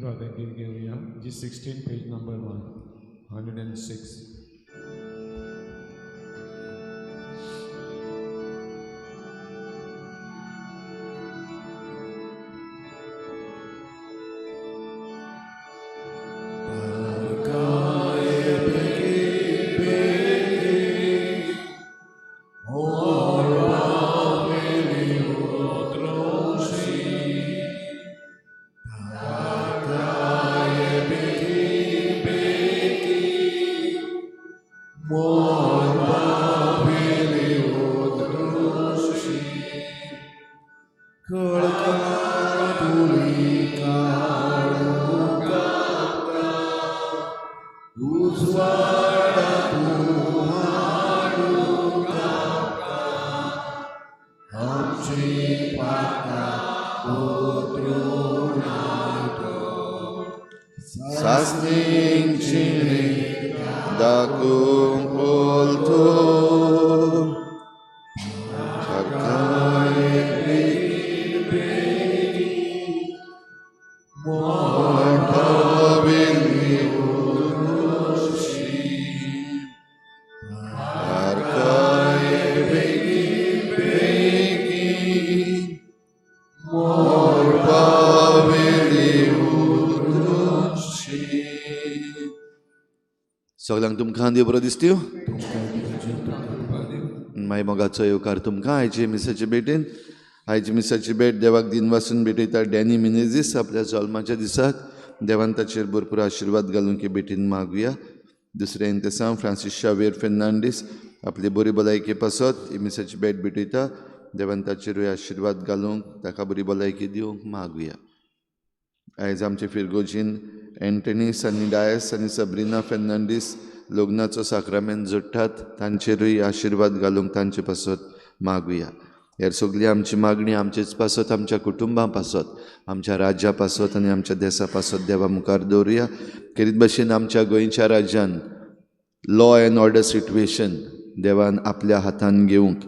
सुरवात गीत घेवया G16 page number 106. सगळ्यांक तुमकां देव बरो दिसत्यो. मागीर मोगाचो येवकार तुमकां आयचे मिसाचे भेटेन. आयचे मिसाची भेट देवाक दिनवासून भेटयता डॅनी मिनेझीस आपल्या जल्माच्या दिसाक. देवान ताचेर भरपूर आशिर्वाद घालूंक हे भेटीन मागुया. दुसरें इंतेसांव फ्रांसीस शावेर फेर्नांडीस आपली बरी भलायके पासत ही मिसाची भेट भेटयता. देवान ताचेरूय आशिर्वाद घालूंक ताका बरी भलायकी दिवंक मागुया. आयज आमचे फिरगोजीन एंटनीस आनी डायस आनी सबरीना फेर्नांडीस लग्नाचो साक्रामेंत जोडटात तांचेरूय आशिर्वाद घालूंक तांचे पासत मागुया. हेर सगळी आमची मागणी आमचेच पासत, आमच्या कुटुंबां पासत, आमच्या राज्या पासत आनी आमच्या देसा पासत देवा मुखार दवरुया. खेरीत भशेन आमच्या गोंयच्या राज्यान लॉ एन्ड ऑर्डर सिट्युएशन देवान आपल्या हातान घेवंक,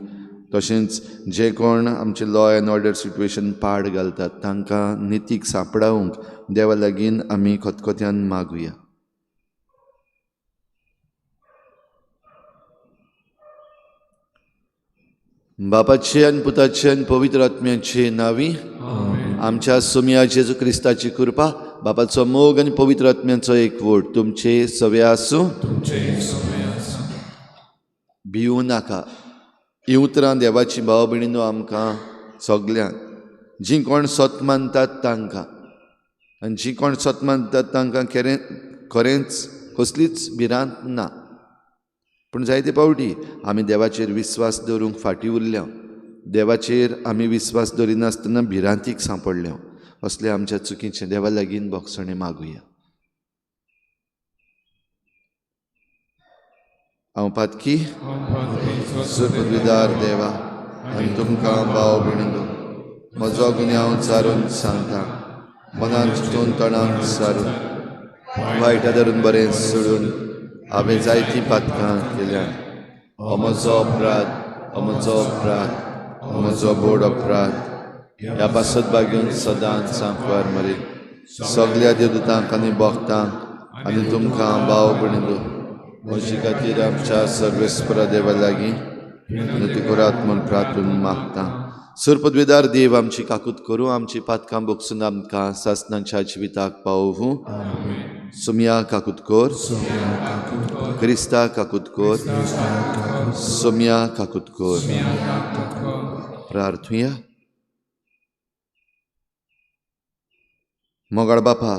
तशेंच जे कोण आमचे लॉ एन्ड ऑर्डर सिट्युएशन पाड घालतात तांकां नितीक सांपडावंक देवा लागीं आमी खतखत्यान मागुया. बापाचे आनी पुताचे आनी पवित्र आत्म्याचे नांवी आमच्या सोमया जेजू क्रिस्ताची कृपा, बापाचो मोग आनी पवित्र आत्म्याचो एकवट तुमचे सवे आसूं. भिवूं नाका. ही उतरां देवाची भाव भयणीनो आमकां सगल्यांक, जीं कोण सत मानतात तांकां आनी जीं कोण सत मानतात तांकां खरेंच कसलीच भिरांत ना. पूण जायते फावटी आमी देवाचेर विस्वास दवरूंक फाटीं उरल्या. देवाचेर आमी विस्वास दवरिनासतना भिरांतीक सांपडल्या. असले आमच्या चुकीचें देवा लागीं भोगसणें मागुया. हांव पातकी सुपुद्विदार देवा आनी तुमकां भाव भयणीनो म्हजो गुन्यांव सारून सांगता. मनान चिंतून तणान सारून वायटा धरून बरें सोडून हांवें जायतीं पातकां केल्यात. हो म्हजो अपराध, हो म्हजो अपराध, हो म्हजो बोड अपराध. ह्या पासत बागेवन सदांच सांकवार मरे सगल्या देवदूतांक आनी भक्तांक आनी तुमकां भाव भयणीनो म्हजे खातीर आमच्या सर्वेस्परा देवा लागीं विनंती करात म्हूण प्रार्थून मागता. सुरपदवेदार देव आमची काकूत करूं, आमची पातकां बोगसून आमकां सासनाच्या जिविताक पावोवूं. सोमया काकूत कर, क्रिस्ता काकूत कर, सोमया काकूत कर. प्रार्थुया. मोगाळ बापा,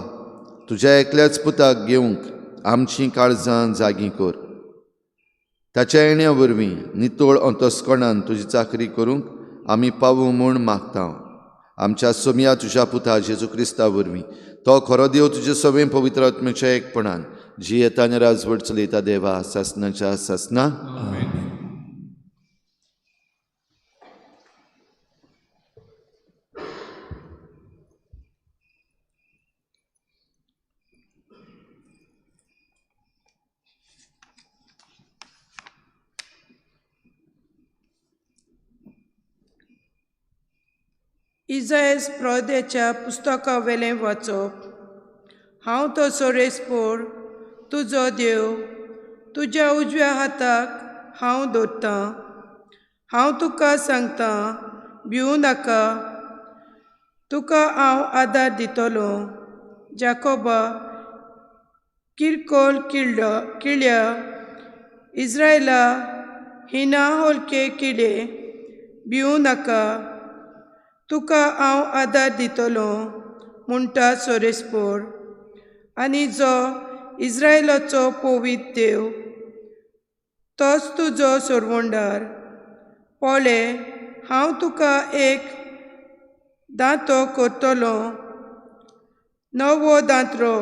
तुज्या एकल्याच पुताक घेवंक आमचीं काळजां जागीं कर. ताच्या येण्या वरवीं नितळ अंतस्कणान तुजी चाकरी करूंक आमी पावूं म्हूण मागता. आमच्या सोमया तुज्या पुता जेजू क्रिस्ता वरवीं, तो खरो देव तुजे सवें पवित्र आत्म्याच्या एकपणान जियेता आनी राजवट चलयता देवा सासनाच्या सासना. इजायस प्रदेच्या पुस्तकावेलें वाचप. हांव तो सोरेस्पोर तुजो देव, तुज्या उजव्या हाताक हांव दवरतां. हांव तुका सांगतां, भिवूं नाका, तुका हांव आदार दितलो. जाकोबा किरकोळ किळ्या, इज्रायला हिना होलके किडे, भिवूं नाका, तुका हांव आदार दितलो म्हणटा सोरेस्पोर. आनी जो इज्रायलाचो पवित्र देव तोच तुजो सोरवंडार. पळय, हांव तुका एक दांतो करतलो, नवो दांतरो,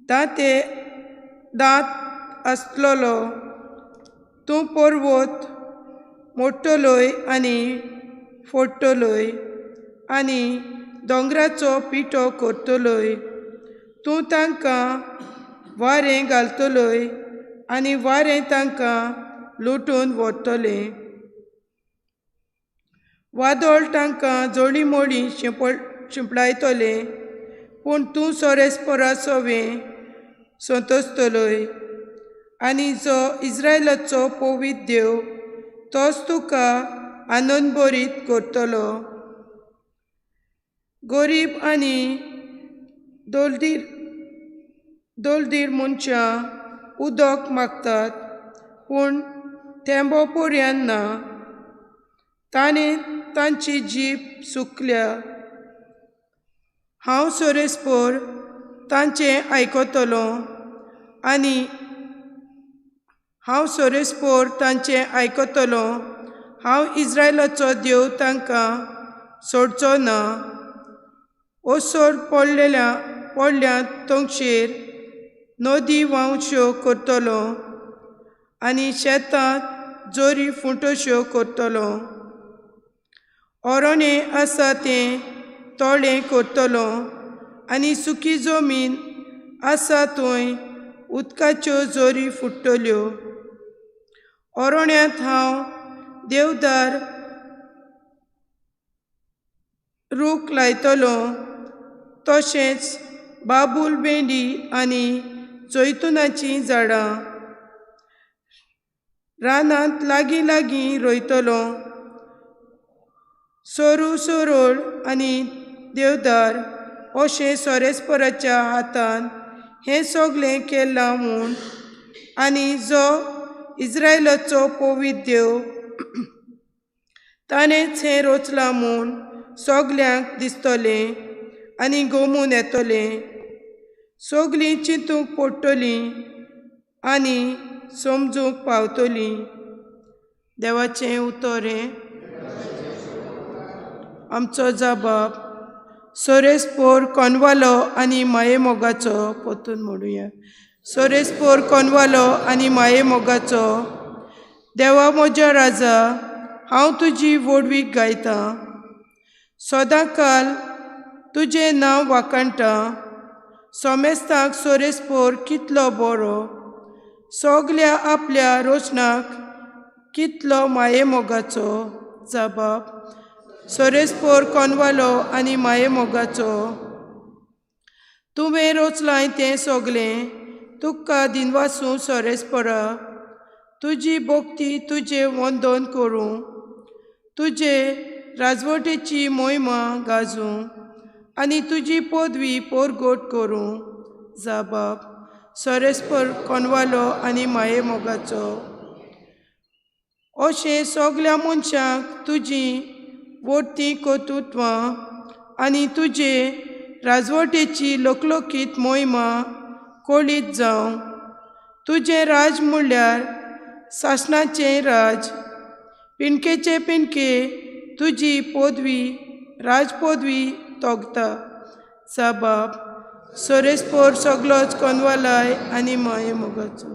दांते दांत आसलेलो. तूं पर्वत मोडटलोय आनी फोडटलोय आनी दोंगराचो पिठो करतलोय. तूं तांकां वारें घालतलोय आनी वारें तांकां लुटून व्हरतलें. वादळ तांकां जोडीमोडी शिंपडायतलें, पूण तूं सोरेस्पोरा सोवें संतोसतलोय. आनी जो इज्रायलाचो पवित्र देव तोच तुका आनंदभरीत करतलो. गरीब आनी दोलदीर मनशां उदक मागतात, पूण थेंबो पर्यान ना. ताणें तांची जीब सुकल्या. हांव सोरेस्पोर तांचें आयकतलो आनी हांव सोरेस्पोर तांचें आयकतलो. हांव इज्रायलाचो देव तांकां सोडचो ना. ओसर पडल्या तोंगशेर नदी व्हांवश्यो करतलो आनी शेतांत जोरी फुटोश्यो करतलो. ओरणें आसा तें तोळें करतलो आनी सुकी जमीन आसा थंय उदकाच्यो जोरी फुट्टल्यो. ओरण्यांत हांव देवदार रूख लायतलो, तशेंच बाबूल भेंडी आनी जैतुनाचीं झाडां. रानांत लागीं लागीं रोयतलो. सोरू सोरोळ आनी देवदार अशें सोरेस्पोराच्या हातान हें सगळें केलां म्हूण. आनी जो इज्रायलाचो पवित्र देव ताणेंच हें रचलां म्हूण सगल्यांक दिसतलें आनी गोमून येतलें. सगळीं चिंतूंक पडटलीं आनी समजूंक पावतलीं. देवाचें उतर हें आमचो जबाब. सोरेस्पोर कोनवालो आनी मायेमोगाचो. परतून म्हणुया, सोरेस्पोर कोनवालो आनी मायेमोगाचो. देवा म्हज्या राजा, हांव तुजी व्हडवीक गायतां. सदांकाल तुजें नांव वाखाणटा. सोमेस्तांक सोरेस्पोर कितलो बरो, सगल्या आपल्या रोचनाक कितलो मायेमोगाचो. जबाब सोरेस्पोर कोनवालो आनी मायेमोगाचो. तुवें रोचलाय तें सगलें तुका दिनवासूं सोरेस्पोरा. तुजी भक्ती तुजें वंदन करूं, तुजे राजवटेची मोहिमा गाजूं आनी तुजी पदवी पोरगोट करूं. जबाब सोरेस्पोर कोनवालो आनी मायेमोगाचो. अशें सगल्या मनशांक तुजी व्हडटी कर्तृत्वां आनी तुजे राजवटेची लोकलोकीत मोहिमा कळीत जावं. तुजें राज म्हणल्यार सासणाचें राज. पिणकेचे पिणके तुजी पदवी राजपदवी तोगता. जबाब सोरेस्पोर सगलोच कोनवालाय आनी मायेमोगाचो.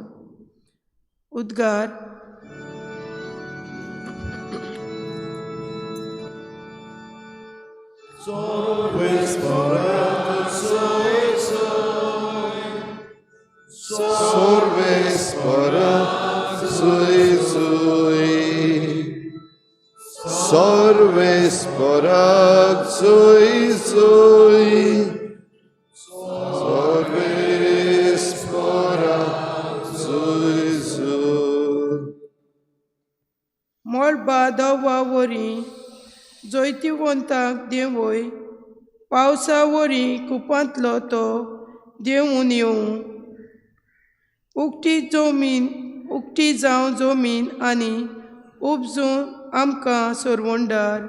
उद्गार. Sorvespora sui sui, Sorvespora sui sui, सर्वेस्परा जुय. मळबा दवा वरी जैतिवंताक देंवय, पावसा वरी कुपांतलो तो देंवून येवं. उक्ती जमीन उक्ती जावं जमीन आनी उपजूं आमकां सरवंडार.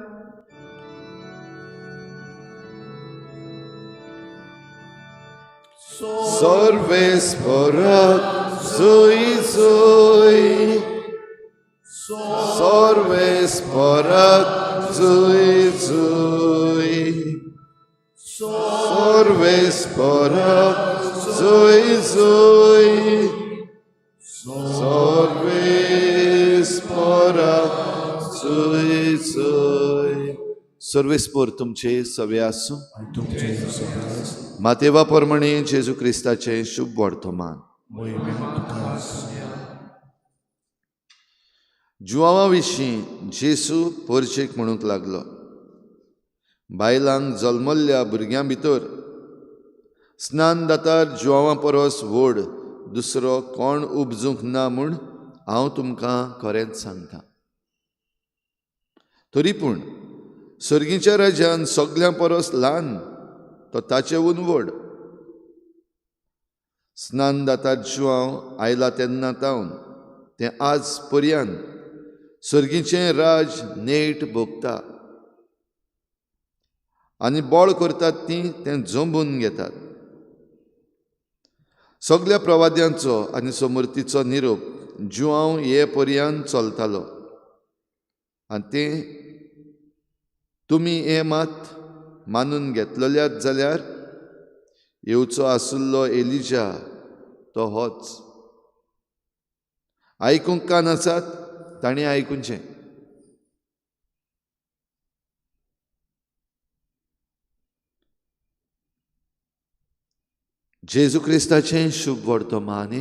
सर्वेस्परा जुय जुय. सर्वेस्परा जुय जुय. सर्वेस्परा जुय जुय. सर्वेस्परा जुय जुय. सर्वेस्पर तुमचे सवे आसूं. आनी तुमचे सगळें. मातेवा प्रमाणे जेजू क्रिस्ताचें शुभ वर्तमान. मोहिमे तुका. जुआवा विशीं जेसू पोरचेक म्हणूंक लागलो, बायलांक जल्मल्ल्या भुरग्यां भितर स्नान दातार जुआवा परस व्हड दुसरो कोण उपजूंक ना म्हूण हांव तुमकां खरेंच सांगता. तरी पूण सर्गीच्या राज्यान सगल्यां परस ल्हान तो ताचेहून व्हड. स्नान दातार जुआंव आयला तेन्ना तावन तें आज पर्यान सर्गीचें राज नेट भोगता आनी बळ करतात ती तें जंबून घेतात. सगल्या प्रवाद्यांचो आनी समर्थीचो निरोप जुआंव हे पर्यान चलतालो आनी तें तुमी हें मात मानून घेतलेल्यात जाल्यार येवचो आशिल्लो एलिजा तो होच. आयकूंक कान आसात ताणें आयकुचें. जेजू क्रिस्ताचें शुभ वर्तमान.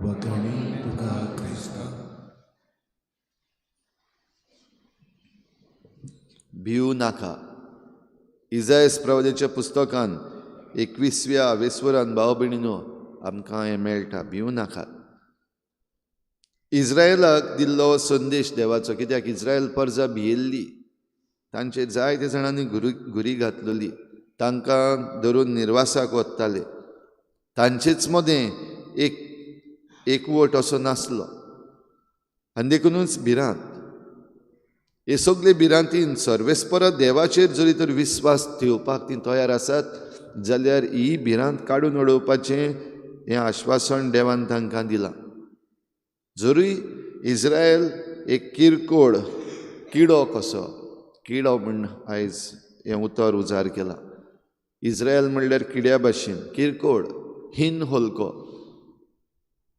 वखाणी तुका क्रिस्ता. भिवू नाका. इजायस प्रवाद्याच्या पुस्तकान 21व्या वेस्वरान भाव भयणीनो आमकां हें मेळटा, भिवू नाकात. इस्रायलाक दिल्लो संदेश देवाचो, कित्याक इस्रायल परजा भियेल्ली, तांचेर जायते जाणांनी घुरी घातलेली, तांकां धरून निर्वासाक वताले. तांचेच मदें एक एकवट असो नासलो आनी देखुनूच भिरांत. हे सगळे भिरांतीन सर्वेस्पर देवाचेर जरी तर विस्वास ठेवपाक ती तयार आसात जाल्यार ही भिरांत काडून उडोवपाचें हें आश्वासन देवान तांकां दिलां. जरूय इस्रायल एक किरकोळ किडो कसो, किडो म्हूण आयज हें उतर उजार केलां. इस्रायल म्हणल्यार किड्या भाशेन किरकोळ, हीन हलको.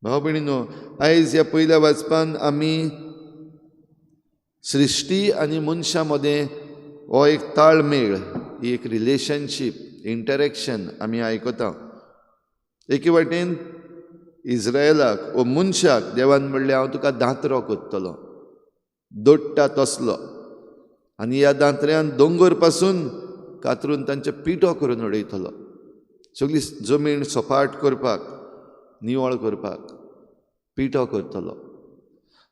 भाव भयणीनो, आयज ह्या पयल्या वाचपान आमी सृश्टी आनी मनशां मदें हो एक ताळमेळ, ही एक रिलेशनशीप, इंटरेक्शन आमी आयकता. एके वाटेन इस्रायलाक वो मनशाक देवान म्हणलें हांव तुका दांतरो करतलो, दोडटा तसलो, आनी ह्या दांतऱ्यान दोंगर पासून कातरून तांचे पिठो करून उडयतलो, सगळी जमीन सपाट करपाक, निवळ करपाक पिठो करतलो.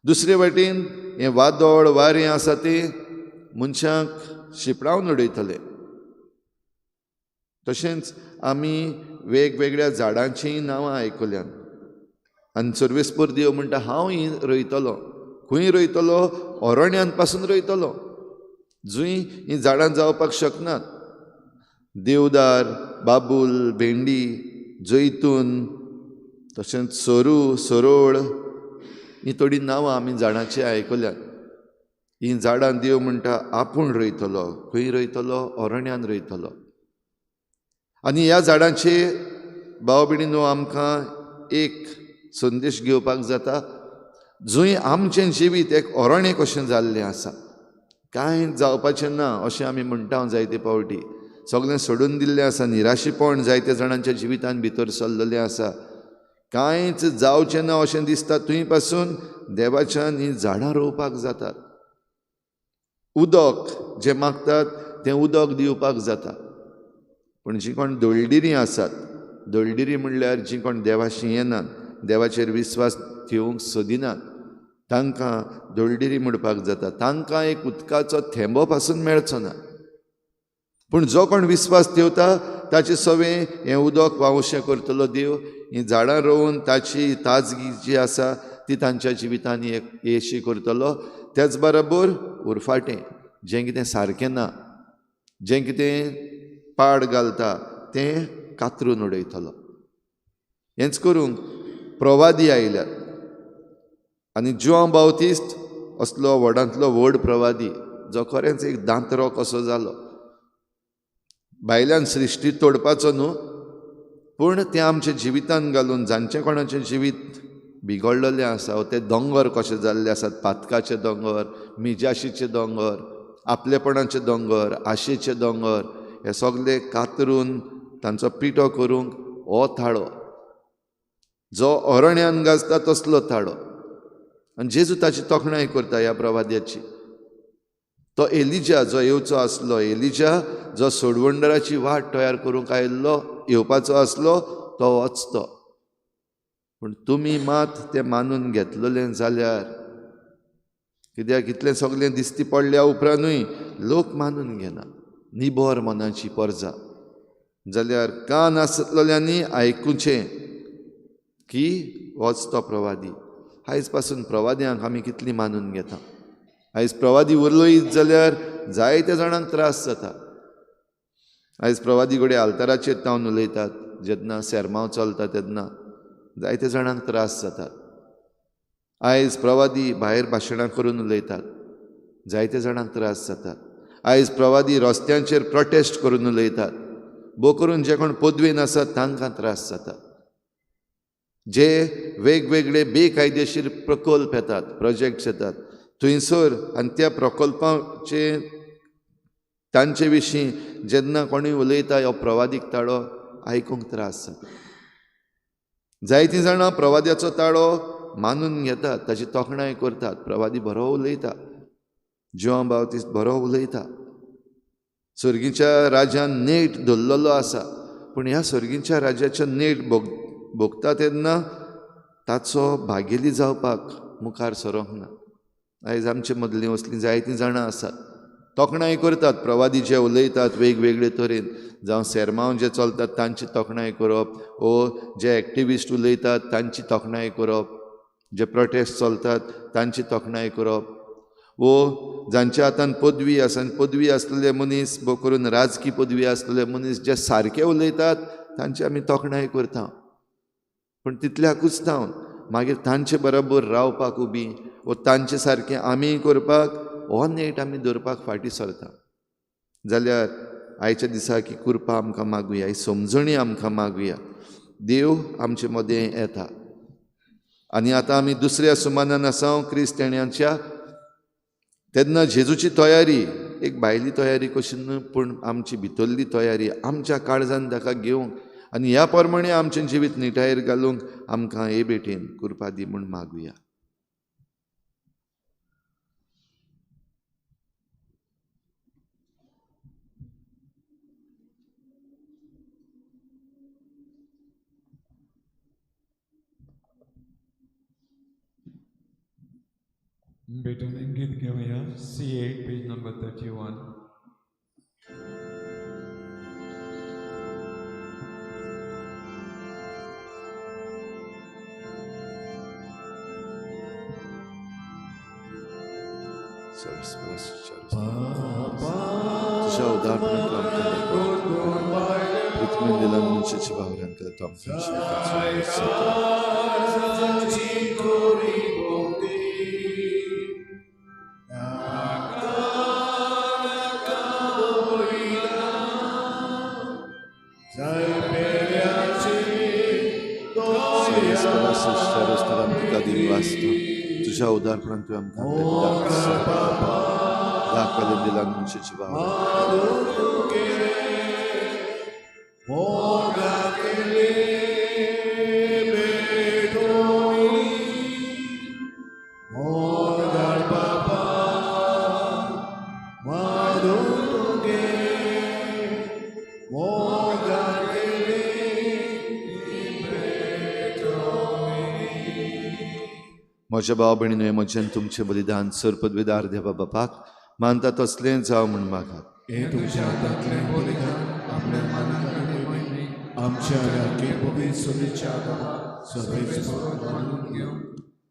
दुसरे वाटेन हें वादळ वारें आसा तें मनशांक शिपडावन उडयतले. तशेंच आमी वेगवेगळ्या झाडांचीं नांवां आयकल्यात आनी सर्वेस्पर देव म्हणटा हांव ही रोयतलो. खंय रोयतलो? अरण्यांत पासून रोयतलो, जंय हीं झाडां जावपाक शकनात. देवदार, बाबूल, भेंडी, जैतून, तशेंच सरू, सरोळ, हीं थोडीं नांवां आमी झाडांची आयकल्यात. हीं झाडां देव म्हणटा आपूण रोयतलो. खंय रोयतलो? अरण्यांत रोयतलो. आनी ह्या झाडांचे भाव भयणीनो आमकां एक संदेश घेवपाक जाता, जंय आमचें जिवीत एक अरण्य कशें जाल्लें आसा, कांय जावपाचें ना अशें आमी म्हणटा जायते फावटी, सगळें सोडून दिल्लें आसा, निराशेपण जायत्या जाणांच्या जिवितांत भितर सरलेलें आसा, कांयच जावचें ना अशें दिसता, थंय पासून देवाच्यान हीं झाडां रोवपाक जातात. उदक जें मागतात तें उदक दिवपाक जाता. पूण जीं कोण दळडिरीं आसात, दळडिरी म्हणल्यार जीं कोण देवाशी येनात, देवाचेर विस्वास ठेवूंक सोदिनात, तांकां दळडिरी म्हणपाक जाता. तांकां एक उदकाचो थेंबो पासून मेळचो ना. पूण जो कोण विस्वास ठेवता ताचे सवें हें उदक व्हांवशें करतलो देव. हीं झाडां रोवन ताची ताजगी जी आसा ती तांच्या जिवितांनी एक येशी करतलो. त्याच बरोबर उरफाटें जें कितें सारकें ना, जें कितें पाड घालता तें कातरून उडयतलो. हेंच करूंक प्रवादी आयल्यात आनी जुआंव बाप्तिस्त असलो व्हडांतलो व्हड प्रवादी जो खरेंच एक दांतरो कसो जालो. भायल्यान सृश्टी तोडपाचो न्हू, पूण तें आमच्या जिवितान घालून जांचें कोणाचें जिवीत बिगडलेलें आसा, ते दोंगर कशे जाल्ले आसात, पातकाचे दोंगर, मिजाशीचे दोंगर, आपलेपणाचे दोंगर, आशेचे दोंगर, हे सगळे कातरून तांचो पिठो करूंक हो थाळो जो अरण्यान गाजता तसलो थाळो. आनी जेजू ताची तोखणाय करता ह्या प्रवाद्याची. तो एलिजा जो येवचो आसलो, एलिजा जो सोडवंडराची वाट तयार करूंक आयिल्लो, येवपाचो आसलो, तो होच तो. पूण तुमी मात तें मानून घेतलेलें जाल्यार, कित्याक इतलें सगळें दिसती पडल्या उपरांतूय लोक मानून घेना, निबर मनाची परजा. जाल्यार कान आसलेल्यांनी आयकुचें की होच तो प्रवादी. आयज पासून प्रवाद्यांक आमी कितली मानून घेता. आयज प्रवादी उरलोयच जाल्यार जायत्या जाणांक त्रास जाता. आयज प्रवादी घडये आल्ताराचेर तावन उलयतात, जेन्ना सेरमांव चलता तेन्ना जायत्या जाणांक त्रास जातात. आयज प्रवादी भायर भाशणां करून उलयतात, जायत्या जाणांक त्रास जातात. आयज प्रवादी रस्त्यांचेर प्रोटेस्ट करून उलयतात, भोव करून जे कोण पदवेन आसात तांकां त्रास जातात. जे वेगवेगळे बेकायदेशीर प्रकल्प येतात, प्रोजेक्ट्स येतात थंयसर, आनी त्या प्रकल्पाचे तांचे विशीं जेन्ना कोणूय उलयता हो प्रवादीक ताळो आयकूंक त्रास जाता. जायतीं जाणां प्रवाद्याचो ताळो मानून घेतात, ताची तोखणाय करतात, प्रवादी बरो उलयता, जुआंव बाप्तिस्त बरो उलयता, सर्गीच्या राज्यान नेट धरलेलो आसा. पूण ह्या सर्गीच्या राज्याचो नेट भोगता तेन्ना ताचो भागेली जावपाक मुखार सरोंक ना. आयज आमचे मदलीं असलीं जायतीं जाणां आसात, तोखणाय करतात प्रवादी जे उलयतात वेगवेगळे तरेन, जावं सेरमांव जे चलतात तांची तोखणाय करप, ओ जे एक्टिविस्ट उलयतात तांची तोखणाय करप, जे प्रोटेस्ट चलतात तांची तोखणाय करप, वो जांच्या हातान पदवी आसा आनी पदवी आसलेले मनीस, भोव करून राजकी पदवी आसलेले मनीस जे सारके उलयतात तांची आमी तोखणाय करता. पूण तितल्याकूच जावन मागीर तांचे बरोबर रावपाक उबी वो तांचे सारकें आमी करपाक हो नेट आमी दवरपाक फाटीं सरता. जाल्यार आयच्या दिसा की कृपा आमकां मागुया, ही समजणी आमकां मागुया. देव आमचे मदें येता आनी आतां आमी दुसऱ्या सुमानान आसा क्रिस्तांवांच्या. तेन्ना जेजूची तयारी एक भायली तयारी कशी न्हू, पूण आमची भितरली तयारी आमच्या काळजान ताका घेवंक आनी ह्या प्रमाणे आमचें जिवीत निटायेर घालूंक आमकां हे भेटेन कृपा दी म्हूण मागुया. भेटून गीत घेवया, C8 page number 31. तुज्या उदाहरणांत आमकां पृथ्वीन दिला मनशाच्या वावरांत तो आमकां तुझ्या उदारपणान तुवें आमकां दाखयलें दिला मनशाची वावर. Moga kele म्हज्या भाव भयणीनो, म्हजें तुमचें बलिदान सर पदवीदार देवा बापाक मानता तसलें जावं म्हूण मागात। हे तुमच्या हातांतलें बलिदान आपल्या मानाक आमच्या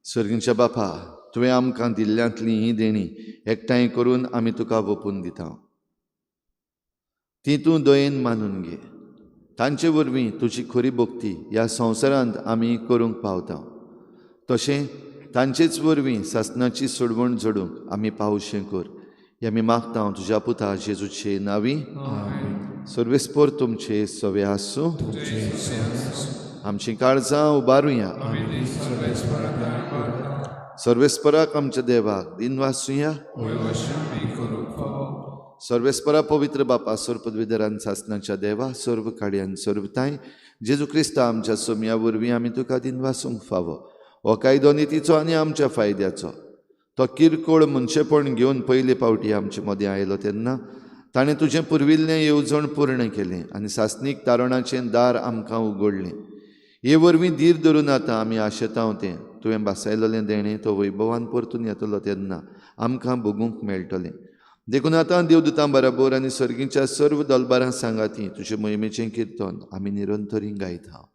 सर्गींच्या बापा, तुवें आमकां दिल्ल्यांतली ही देणी एकठांय करून आमी तुका वोपून दिता। ती तूं दयेन मानून घे। तांचे वरवीं तुजी खरी भक्ती ह्या संवसारांत आमी करूंक पावता। तशें तांचेच वरवीं सासणाची सोडवण जोडूंक आमी पावशें कर। हे आमी मागता तुज्या पुता जेजूचे नांवी। सर्वेस्पर तुमचे सवे आसूं। आमची काळजां उबारुया। सर्वेस्पराक आमच्या देवाक दिनवासुया। सर्वेस्परा पवित्र बापा, सर्व पदवीधरान सासणाच्या देवा, सर्व काडयान सर्वताय जेजू क्रिस्ता आमच्या सोमया वरवीं आमी तुका दिनवासूंक फावो। हो कायदो नितीचो आनी आमच्या फायद्याचो। तो किरकोळ मनशेपण घेवन पयले पावटी आमचे मदें आयलो तेन्ना ताणें तुजें पुर्विल्लें येवजण पूर्ण केलें आनी सासणीक तारणाचें दार आमकां उगडलें। हे वरवीं धीर धरून आतां आमी आशेतांव तें तुवें भासायलेलें देणें तो वैभवान परतून येतलो तेन्ना आमकां भोगूंक मेळटलें। देखून आतां देवदूतां बराबर आनी सर्गीच्या सर्व दलबारां सांगाती तुजे मोहिमेचें किर्तन आमी निरंतरी गायता।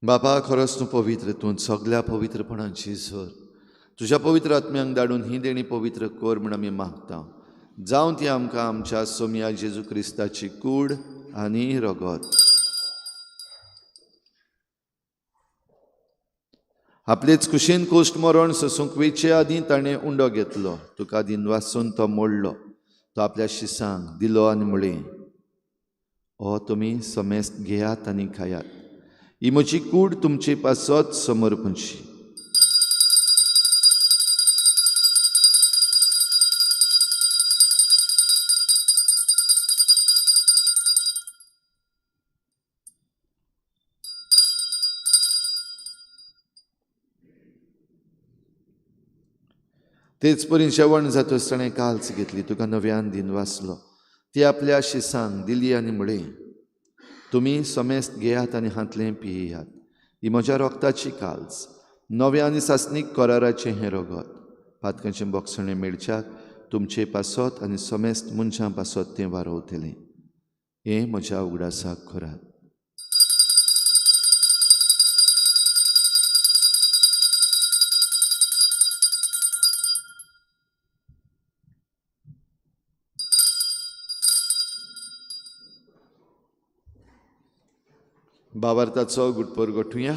बापा, खरोच तूं पवित्र, तूं सगल्या पवित्रपणाची सर। तुज्या पवित्र आत्म्यांक धाडून ही देणी पवित्र कर म्हूण आमी मागता। जावं ती आमकां आमच्या सोमया जेजू क्रिस्ताची कूड आनी रगत। आपलेच कुशीन कोश्ट मरण सोसूंक वेचे आदीं ताणें उंडो घेतलो, तुका दिनवासून तो मोडलो, तो आपल्या शिसांक दिलो आनी म्हळें, हो तुमी समेस्त घेयात आनी खायात, ही म्हजी कूड तुमचे पासत समर्पणशी। तेच परी जेवण जातच ताणें काल्स घेतली, तुका नव्यान दिनवासलो, ती आपल्या शिसांक दिली आनी म्हळें, तुमी समेस्त घेयात आनी हांतलें पियात, ही म्हज्या रोगताची काल्स, नव्या आनी सासणीक कराराचें हें रगत, पातकांचें बोगसणें मेळच्याक तुमचे पासत आनी समेस्त मनशां पासत तें वारोवतलें। हें म्हज्या उगडासाक करात। बाबार्थाचो गुटपोर गोठुया।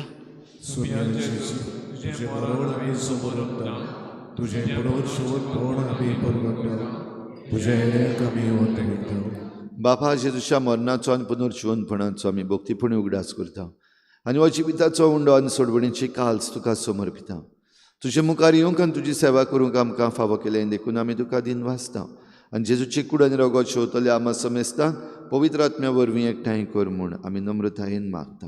बापा जेजूच्या मरणाचो आनी पुनर्जिवनपणाचो आमी भक्तीपणी उगडास करता आनी हो जिविताचो उंडो आनी सोडवणीची काल्स तुका समर्पिता। तुजे मुखार येवंक आनी तुजी सेवा करूंक आमकां फावो केलें देखून आमी तुका दिनवासता आनी जेजूची कूड आनी रगत शेवतले आमा समेस्तांक पवित्र आत्म्या वरवीं एकठांय कर म्हूण आमी नम्रतायेन मागता।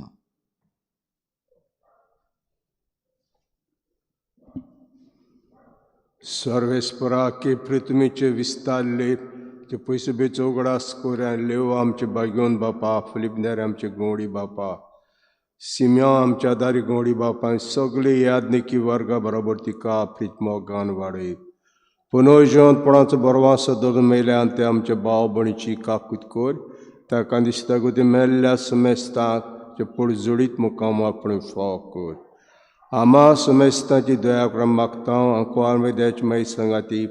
सर्वेस्परा के पृथ्वीचे विस्तारले ते पयशे बेचो उगडास कोऱ्या लेव आमचे बागेवन बापा, फिलीप नेर आमचे गोंडी बापा, सिम्या आमच्या दारी गोंडी बापा, सगळे यादनिकी वर्गा बरोबर तिका प्रीत मोगान वाडय। पुनर्जिवंतपणाचो बरवासो दवरून मेल्यान ते आमच्या भाव भयणीची काकूत कर, ताका दिसता गो मेल्ल्या समेस्तांक ते पुर्जुडीत मुकाम आपणे फाव कर। आमा समेस्तांची दया करून मागता आंकवार मेद्याची माई सांगाती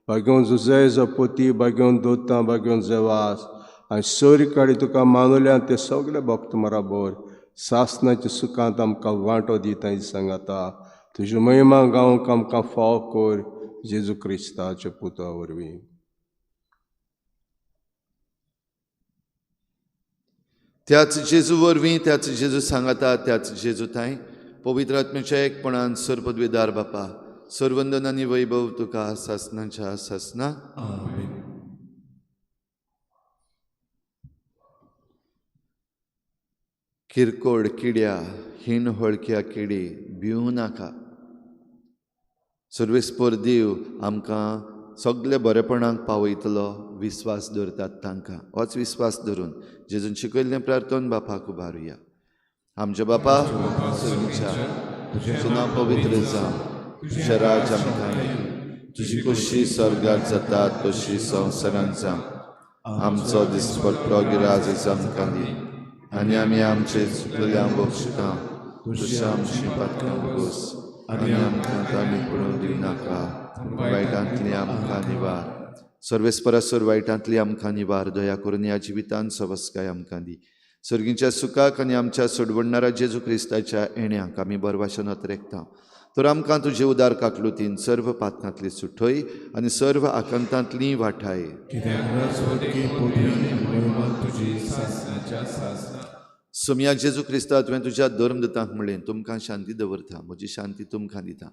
बागेवन जुजे जपोती बागेवन दोतां बागेवन जेवास आनी सोरी काडी तुका मानुल्यान ते सगळे भक्त बराबर सासनाच्या सुखांत आमकां वांटो दिता सांगाता। तुजी महिमा गावंक आमकां फाव कर जेजू क्रिस्ताच्या पुता वरवीं। त्याच जेजू वरवीं, त्याच जेजू सांगाता, त्याच जेजू थांय पवित्र आत्म्याच्या एकपणान सर्वपदवीदार बापा, सर्वंदन आनी वैभव तुका सासनाच्या सासना। किरकोळ किड्या, हीण हळक्या किडी भिवूं नाका. सर्वेस्पर देव आमकां सगळे बरेपणाक पावयतलो विस्वास दवरतात तांकां. होच विस्वास धरून जेजून शिकयल्लें प्रार्थन बापाक उबारुया. आमच्या बापा सर्गीच्या, तुजें नांव पवित्र जावं, तुजें राज आमकां येवं, तुजी खोशी स्वर्गार जाता तशी संवसारांत जावं. आमचो दिसपट्टो गिराज आमकां दी आनी आमी आमचे चुकलेल्या बक्षिता तशें आमची पातकां बोस आनी आमकां ताणी पडून दिवनाका, वायटांतली आमकां निवार. सर्वेस्परासर वायटांतली आमकां निवार. दया करून ह्या जिवितान सवस्काय आमकां दी. सर्गीच्या सुखाक आनी आमच्या सोडवणणारा जेजू क्रिस्ताच्या येण्याक आमी बरवाशन अतरेकता. तर आमकां तुजे उदार काकलुतीन सर्व पातकांतली सुठय आनी सर्व आकांतांतली वाठाय. सोमया जेजू क्रिस्ता, तुवें तुज्या धर्मदूतांक म्हणलें, तुमकां शांती दवरता, म्हजी शांती तुमकां दिता.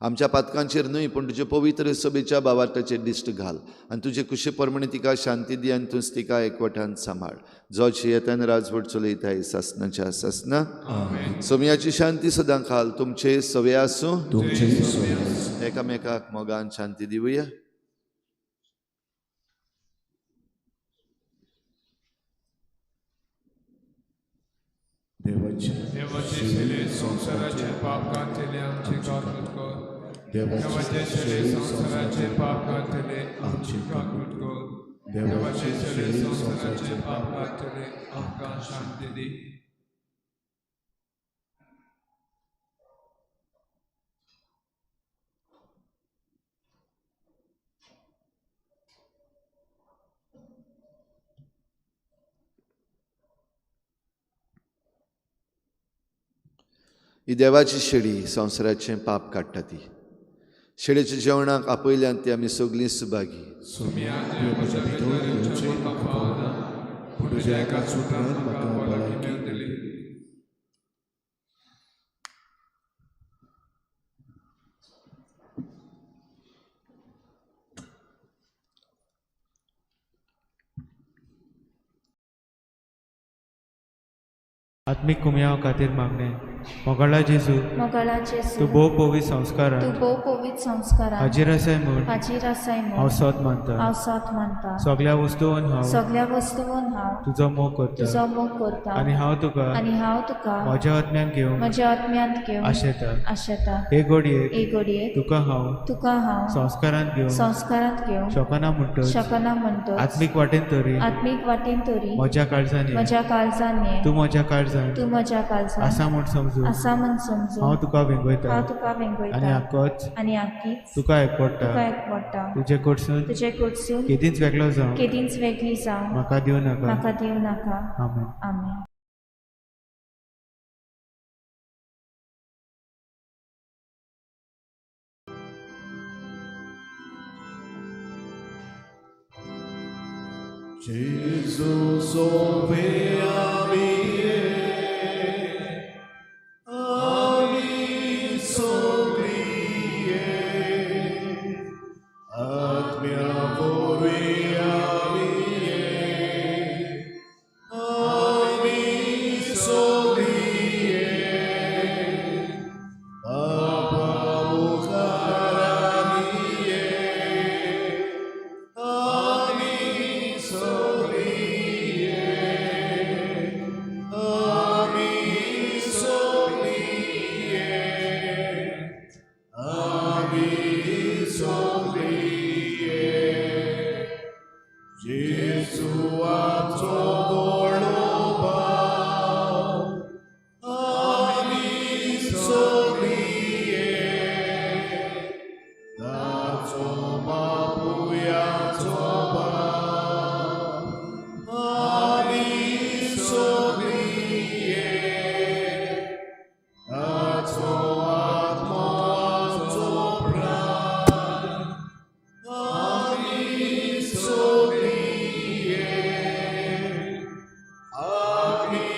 आमच्या पातकांचेर न्हय पूण तुजे पवित्र सभेच्या बावार्थाचेर दिश्ट घाल आनी तुजे कुशे प्रमाणे तिका शांती दी आनी तूंच तिका एकवटान सांबाळ. जो शियेतान राजवट चलयताय सासनाच्या सासना. सोमयाची शांती सदां खाल तुमचे सवे आसूं. एकामेकाक मोगान शांती दिवया. देवाचे शेले संवसाराचे पाप काडटले आमचे काकूट कर. देवाचे शेले संवसाराचे पाप काडटले आमचे काकूट कर. देवाचे शेले संवसाराचे पाप काडटले आमकां शांती दी. ही देवाची शेळी संवसाराचें पाप काडटा. ती शेळेच्या जेवणाक आपयल्यान ती आमी सगळीं सुभागी. आत्मीक कुमयाव खातीर मागणें. मोगाळा जेजू, तूं भोव पवित्र संस्कारान हाजीर आसाय म्हूण हांव सत मानता. सगळ्या वस्तून हांव तुजो मोग करता आनी हांव तुका म्हज्या आत्म्यान घेवन आशेता. हे घडयेक तुका हांव संस्कारांत घेवन शकना म्हणटच आत्मीक वाटेन तरी म्हज्या काळजान ये, तूं म्हज्या काळजान आसा म्हूण समजू हांव तुका वेंगयता आनी आकीच तुका एकवटा. तुजे कडसून केदींच वेगळो जावं म्हाका दिवं नाका. आमेन. Gesù sove amie, ami soglie, atmia vorui amie, ami soglie, Papa mukaramie, ami soglie, ami soglie, ami soglie. Gesù amço goloba, ami soglie, taço babuya çoba, ami soglie, taço atmo amço pran, ami soglie, ami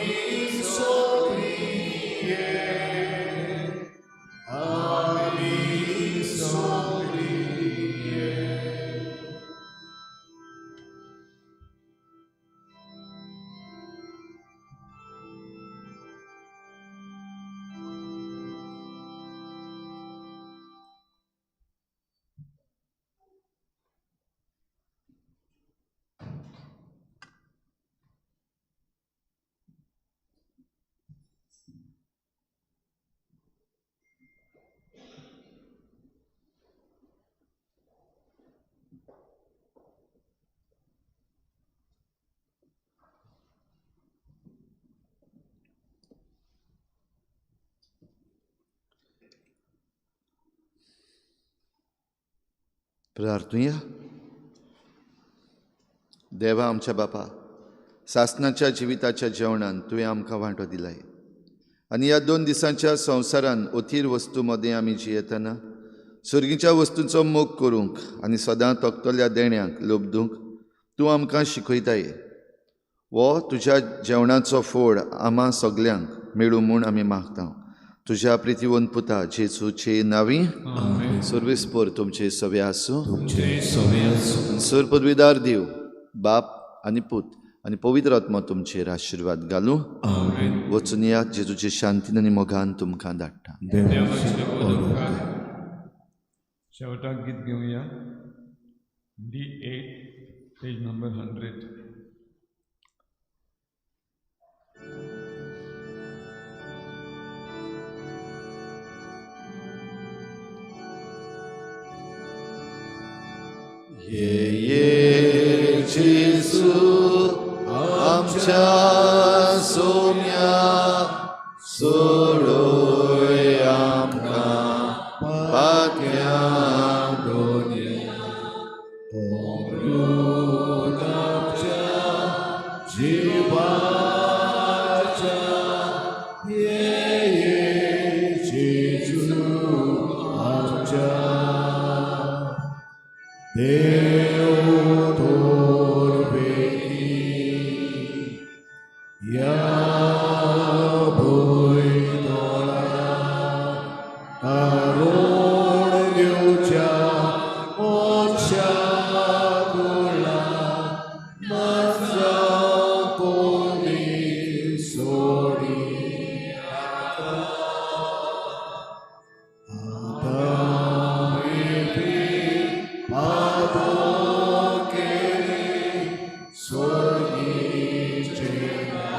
प्रार्थुया. देवा आमच्या बापा, सासनाच्या जिविताच्या जेवणान तुवें आमकां वांटो दिलाय आनी ह्या 2 दिसांच्या संवसारान अथीर वस्तू मदें आमी जियेतना सर्गीच्या वस्तूंचो मोग करूंक आनी सदां तकतल्या देण्यांक लोबदूंक तूं आमकां शिकयताय. वो तुज्या जेवणाचो फोड आमा सगल्यांक मेळूं म्हूण आमी मागता. तुज्या प्रितीवंत पुता जेजूचे नांवी. सर्वेस्पर तुमचे सवे आसूं. सर पदवीदार देव बाप आनी पूत आनी पवित्र आत्मो तुमचेर आशिर्वाद घालूं. वचून यात. जेजूचे शांतीन आनी मोगान तुमकां धाडटा. शेवटाक गीत घेवया. D8 page number 100. ये ये जेजू आमच्या सोम्या सोडोय आमकां पात्या दोन्या अमृत आमच्या जिवाच्या. ये ये जेजू आमच्या देव तोरवेकी या भुंयतोळा तारूण दिवच्या मोक्षा कुळा माजा कोणी सोडी आतां पादोकेली सोडीचे देवा.